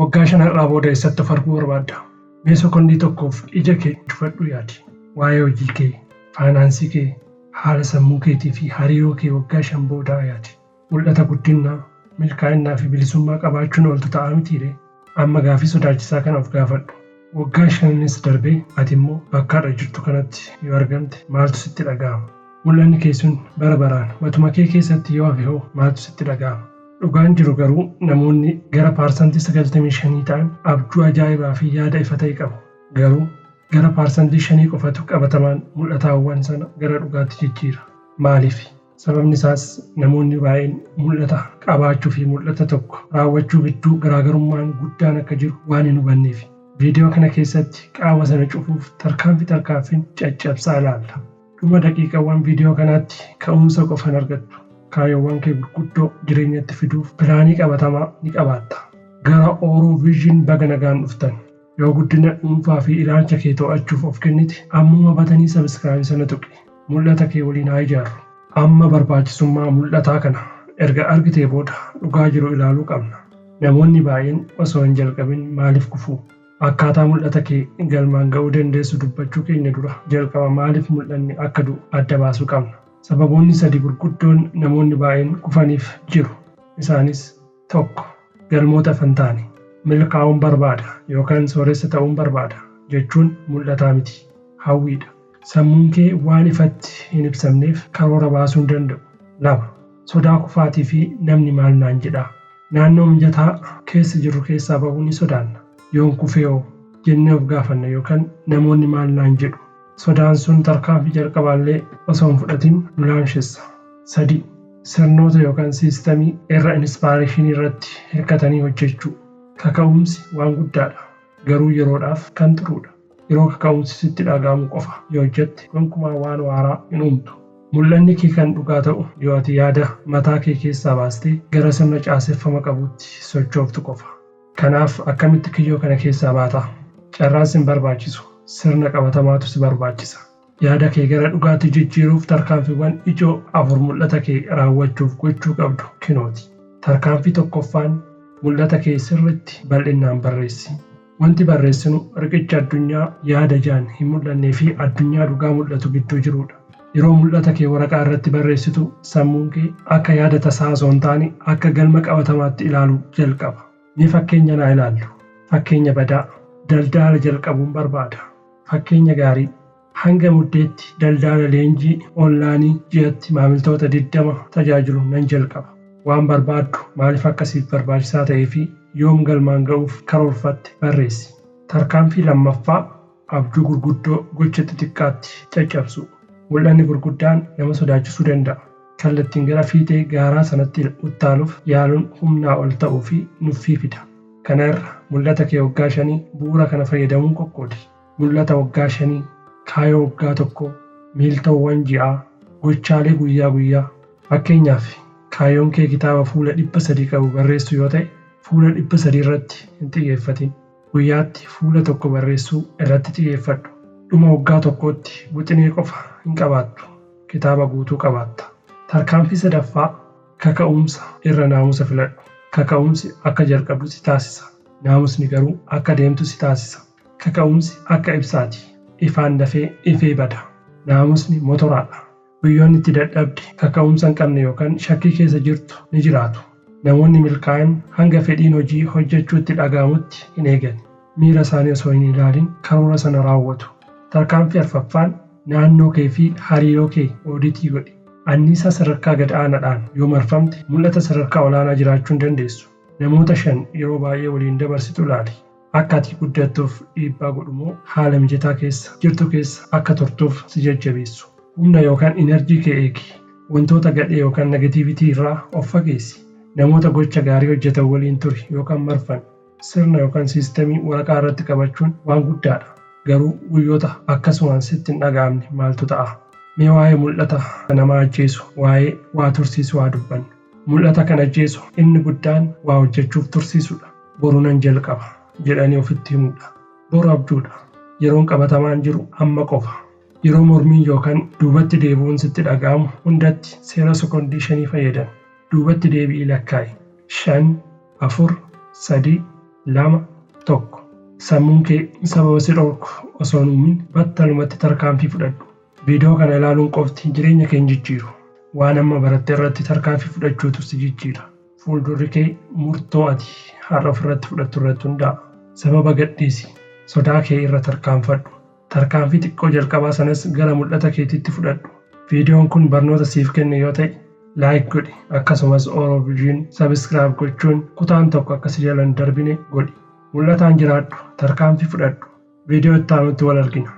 Waggaa 5 har'aa booda eessatti of arguu barbaadda? Mee sekondii tokkoof ija kee cufadhuu yaadi. Waa'ee hojii kee, faayinaansii kee, haala sammuu keetii fi hariiroo kee waggaa 5 boodaa yaadi. Mul'ata guddinaa, milkaa'innaa fi bilisummaa qabaachuun ooltu ta'a mitiiree? Amma gaaffii sodaachisaa kana of gaafadhu. Waggaa shananis darbee ati immoo bakka har'a jirtu kanatti yoo argamte maaltu sitti dhaga'ama? Mul'anni kee sun bara baraan matuma kee keessatti yoo hafe hoo maaltu sitti dhaga'ama? Dhugaan jiru garuu namoonni gara paarsantii 95 ta'an abjuu ajaa'ibaa fi yaada ifa ta'e qabu. Garuu gara paarsantii shanii qofatu qabatamaan mul'ataawwan sana gara dhugaatti jijjiira. Maaliif? Sababni isaas namoonni baay'een mul'ata qabaachuu fi mul'ata tokko raawwachuu gidduu garaagarummaan guddaan akka jiru waan hin hubanneef. Viidiyoo kana keessatti qaawwa sana cufuuf tarkaanfii tarkaanfiin caccabsaa ilaalla. Dhuma daqiiqawwan viidiyoo kanaatti ka'umsa qofa hin argattu. Kaayyoowwan kee gurguddoo jireenyatti fiduuf pilaanii qabatamaa ni qabaatta. Gara Oro Vision baga nagaan dhuftan. Yoo guddina dhuunfaa fi ilaalcha kee to'achuuf of kennite, ammuma batanii subscribe sana tuqi. Mul'ata kee waliin haa ijaarru. Amma barbaachisummaa mul'ataa kana erga argitee booda dhugaa jiru ilaaluu qabna. Namoonni baay'een osoo hin jalqabin maaliif kufuu? Akkaataa mul'ata kee galmaan ga'uu dandeessu dubbachuu keenya dura jalqaba maaliif mul'anni akka du'u adda baasuu qabna. Sababoonni sadi gurguddoon namoonni baay'een kufaniif jiru. Isaanis: 1. Galmoota ifa hin taane. Milkaa'uun barbaada yookaan sooressa ta'uun barbaada jechuun mul'ataa miti. Hawwiidha. Sammuun kee waan ifatti hin ibsamneef karoora baasuu hin danda'u. 2. Sodaa kufaatii fi namni maal naan jedhaa. Naannoo mijataa keessa jirru keessaa bahuu ni sodaanna. Yoon kufeehoo? Jennee of gaafanna yookaan namoonni maal naan jedhu? Sodaan sun tarkaanfii jalqabaallee osoo hin fudhatin nu laamshessa. 3. Sirnoota yookaan siistamii irra inspiration irratti hirkatanii hojjechuu. Kaka'umsi waan guddaadha. Garuu yeroodhaaf kan turuudha. Yeroo kaka'umsi sitti dhaga'amu qofa yoo hojjette gonkumaa waan waaraa hin uumtu. Mul'anni kee kan dhugaa ta'u yoo ati yaada mataa kee keessaa baastee gara sirna caaseffama qabuutti sochooftu qofa. Kanaaf akkamitti kiyyoo kana keessaa baata? Carraan sin barbaachisu, sirna qabatamaatu si barbaachisa. Yaada kee gara dhugaatti jijjiiruuf tarkaanfiiwwan ijoo afur mul'ata kee raawwachuuf gochuu qabdu kinooti. Tarkaanfii tokkoffaan mul'ata kee sirriitti bal'innaan barreessi. Wanti barreessinu riqicha addunyaa yaada ijaan hin mul'annee fi addunyaa dhugaa mul'atu gidduu jiruudha. Yeroo mul'ata kee waraqaa irratti barreessitu sammuun kee akka yaada tasaa osoo hin taane akka galma qabatamaatti ilaaluu jalqaba. Mee fakkeenya naa ilaallu. Fakkeenya badaa, Daldaala jalqabuun barbaada. Fakkeenya gaarii, Hanga Muddeetti daldaala leenjii onlaanii ji'atti maamiltoota 20 tajaajilu nan jalqaba. Waan barbaaddu, maaliif akka siif barbaachisaa ta'ee fi yoom galmaan ga'uuf karoorfatte barreessi. Tarkaanfii 2ffaa, Abjuu gurguddoo gocha xixiqqaatti caccabsuu. Mul'anni gurguddaan nama sodaachisuu danda'a. Kallattiin gara fiixee gaaraa sanatti uttaaluuf yaaluun humnaa ol ta'uu fi nuffii fida. Kana irra, mul'ata kee waggaa shanii bu'uura kana fayyadamuun qoqqoodi. Mul'ata waggaa shanii, kaayoo waggaa tokkoo, miiltoowwan ji'aa, gochaalee guyyaa guyyaa. Fakkeenyaaf, kaayyoon kee kitaaba fuula 300 qabu barreessuu yoo ta'e, fuula 300 irratti hin xiyyeeffatin. Guyyaatti fuula tokko barreessuu irratti xiyyeeffadhu. Dhuma waggaa tokkootti wixinee qofa hin qabaattu, kitaaba guutuu qabaatta. Tarkaanfii 3ffaa, Kaka'umsa irra naamusa filadhu. Kaka'umsi akka jalqabdu si taasisa. Naamusni garuu akka deemtu si taasisa. Kaka'umsi akka ibsaati. Ifaan dafee ifee bada. Naamusni motoraadha. Guyyoonni itti dadhabde, kaka'umsa hin qabne yookaan shakkii keessa jirtu ni jiraatu. Namoonni milkaa'an hanga fedhiin hojii hojjechuu itti dhaga'amutti hin eegani. Miira isaanii osoo hin ilaalin karoora sana raawwatu. Tarkaanfii arfaffaan naannoo kee fi hariiroo kee ooditii godhi. Anniisaa sadarkaa gad aanaadhaan yoo marfamte mul'ata sadarkaa olaanaa jiraachuu hin dandeessu. Namoota 5 yeroo baay'ee waliin dabarsitu ilaali. Akka ati guddattuuf dhiibbaa godhu moo haala mijataa keessa jirtu keessa akka turtuuf si jajjabeessu? Humna yookaan energy kee eegi. Wantoota gadhee yookaan negativity irraa of fageessi. Namoota gocha gaarii hojjetan waliin turi yookaan marfami. Sirna yookaan siistemii waraqaa irratti qabachuun waan guddaadha. Garuu guyyoota akkasumaan sitti hin dhaga'amne maaltu ta'a? Mee waa'ee mul'ata nama ajjeesu, waa'ee waa tursiisuu haa dubbannu. Mul'ata kan ajjeesu inni guddaan waa hojjechuuf tursiisuudha. Boru nan jalqaba jedhanii ofitti himuudha. Boru abjuudha. Yeroon qabatamaan jiru amma qofa. Yeroo mormiin yookaan duubatti deebi'uun sitti dhaga'amu hundatti seera sekondii shanii fayyadami. Duubatti deebi'ii lakkaa'i. 5, 4, 3, 2, 1. Sammuun kee sababa si dhorku osoo hin uumin battalumatti tarkaanfii fudhadhu. Viidiyoo kana ilaaluun qofti jireenya kee hin jijjiiru. Waan amma baratte irratti tarkaanfii fudhachuutu si jijjiira. Fuuldurri kee murtoo ati har'a ofirratti fudhattu irratti hundaa'a. Sababa gadhiisi. Sodaa kee irra tarkaanfadhu. Tarkaanfii xiqqoo jalqabaa sanas gara mul'ata keetiitti fudhadhu. Viidiyoon kun barnoota siif kenne yoo ta'e, like godhi. Akkasumas Oro Vision subscribe gochuun kutaan tokko akka si jala hin darbine godhi. Mul'ataan jiraadhu. Tarkaanfii fudhadhu. Viidiyoo itti aanutti wal argina.